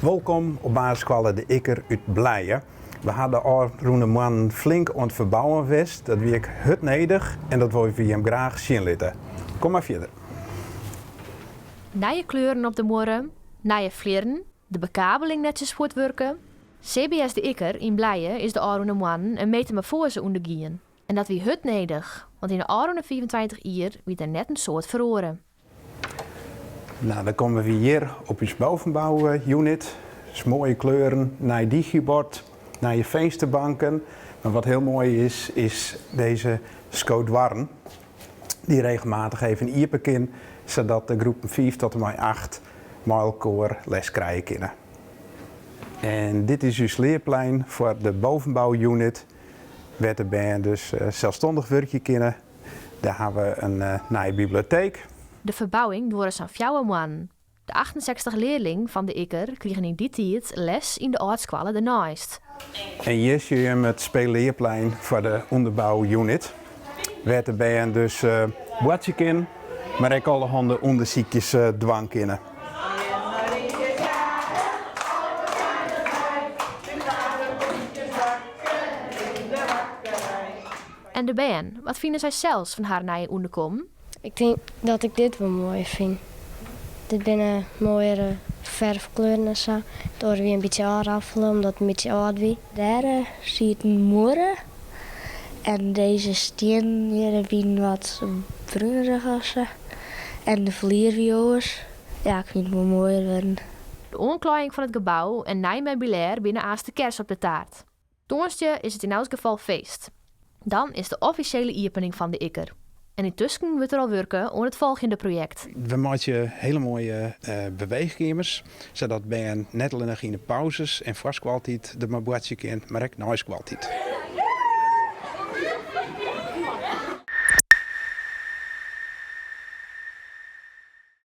Wolkom op basisskoalle De Ikker út Blije. We ha de ôfrûne moannen flink oan it ferbouwen west. Dat wie ek hurd nedich en dat wolle we jim graach sjen litte. Kom mar fierder. Nije kleuren op de muorre, nije flierren, de bekabeling netsjes fuortwurke. CBS De Ikker yn Blije is de ôfrûne moannen in metamorfoaze ûndergien. En dat wie hurd nedich, want yn de ôfrûne 25 jier wie der net in soad feroare. Nou, dan komme we hjir op ús bovenbouunit. Dus moaie kleuren, nij digibord, nije finsterbanken. Mar wat hiel moai is, is dizze skodoarren, dy't regelmatich even iepen kin, sadat de groepen 5 tot en mei 8 mei elkoar les krije kinne. En dit is ús learplein foar de bovenbouunit, wêr't de bern dus selsstannich wurkje kinne. Dêr ha we in nije biblioteek. De ferbouwing duorre sa'n fjouwer moannen. De 68 learlingen fan De Ikker krigen yn dy tiid les yn de âld skoalle derneist. En hjir sjogge jim it speellearplein foar de ûnderbouunit, wêr't de bern dus boartsje kinne, mar ek allerhande ûndersykjes dwaan kinne. En de bern, wat fine sy sels fan har nije ûnderkommen? Ik tink dat ik dit wol moai fyn. Dit binne moaiere ferfkleuren en sa. It oare wie in bytsje ôfraffele omdat it in bytsje âld wie. Dêr siet in muorre en dizze stiennen hjir wienen wat brunerich of sa. En de flier wie oars. Ja, ik fyn it wol moaier wurden. De oanklaaiïng fan it gebou en nij meubilêr binne aanst de kers op de taart. Tongersdei is it yn elts gefal feest. Dan is de offisjele iepening fan De Ikker. En yntusken wurdt der al wurke oan it folgjende projekt. We meitsje hiele moaie beweechkeamers, sadat bern net allinnich yn de pauzes en foar skoaltiid der mei boartsje kin, mar ek nei skoaltiid.